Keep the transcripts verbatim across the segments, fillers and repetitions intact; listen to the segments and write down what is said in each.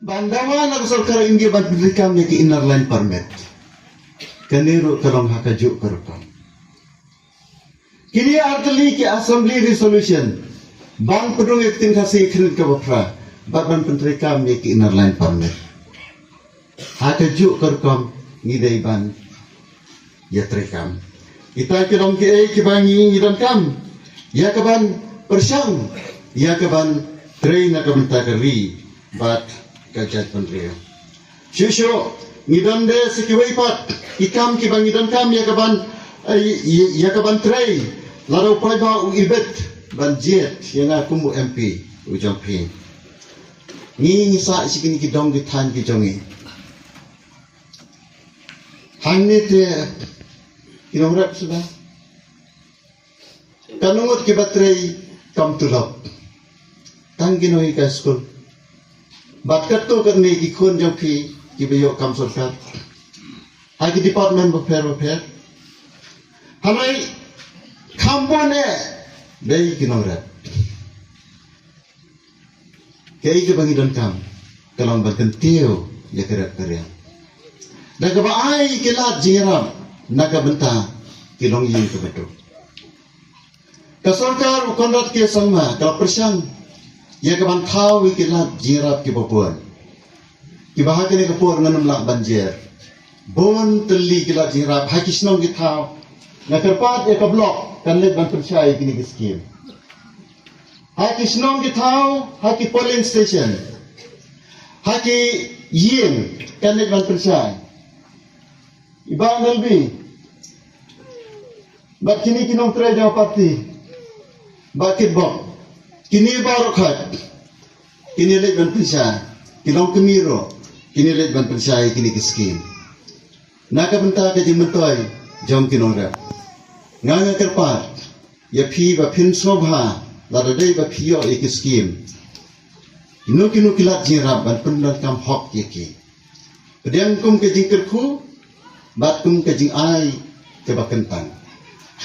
Ban dawa na ka sorkar India ban pyntreikam ïa ki Inner Line Permit. Kane ruh ka long ha kajuh ka rukom. Kine ar tylli ki Assembly Resolution ban pynrung ïa ka ktien Khasi khyndiat kaba phra bad ban pyntreikam ïa ki Inner Line Permit. Ha kajuh ka rukom ngi dei ban ïatreikam. Kita ki long kiei kiba ngi, ngi donkam ïa kaban pyrshang ïa kaban trei na ka bynta ka ri bad ka jaitbynriew. Shuh shuh ngi don de sa kiwei pat ki kam kiba ngi donkam ïa kaban, eh, ïa, ïa kaban trei. Lada u paidbah u ibit ban jied ïa nga kum u M P u jong phi, ngi, ngi sah sha kine ki dong ki thaiñ ki jong ngi. Hangne te ki nongrep suda. Katno ngut kiba trei kam tulop? Tang ki nonghikai skul. Bad katto katne ki khun jong phi kiba ïoh kam sorkar ha ki department bapher bapher. Hynrei kham bun eh dei ki nongrep. Kaei kaba ngi donkam ka long ban kyntiew ïa ka rep ka riang da kaba ai ki lad jingïarap na ka bynta ki longïing kiba duk. Ka sorkar u Conrad K Sangma ka la pyrshang ïa kaban thaw ïa ki lad jingïarap kiba bun, kiba ha kane ka por ngan ym lah ban jer. Bun tylli ki lad jingïarap ha ki shnong ki thaw. Nga kyrpad ïa ka block kan leit ban pynshai ïa kine ki skim. Ha ki shnong ki thaw, ha ki polling station, ha ki ïing kan leit ban pynshai. I Bah Nalbi bad kine ki nongtrei jong party, Bah Kitbok, kine baroh khat kine leit ban pynshai. Ki longkmie ruh kine leit ban pynshai kine ki skim. Na ka bynta ka jingmyntoi jong ki nongrep, nga, nga kyrpad ïa phi ba phin sngewbha lada dei ba phi ïoh ïa ki skim, kino kino ki lad jingïarap ban pyndonkam hok ïa ki. Pdiang kum ka jingkyrkhu bad kum ka jingai kaba kyntang,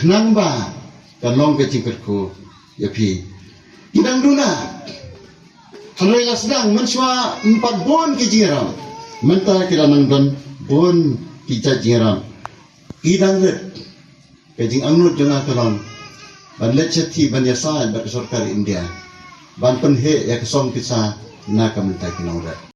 khnang ba kan long ka jingkyrkhu ïa phi. Ki dang duna, hynrei la sdang mynshuwa ym pat bun ki jingïarap, mynta ki la nang don bun ki jait jingïarap. Ki dang rit. Ka jingangnud jong nga ka long ban leit shathie ban ïasaid bad ka sorkar India ban pynheh ïa ka song pisa na ka bynta ki nongrep.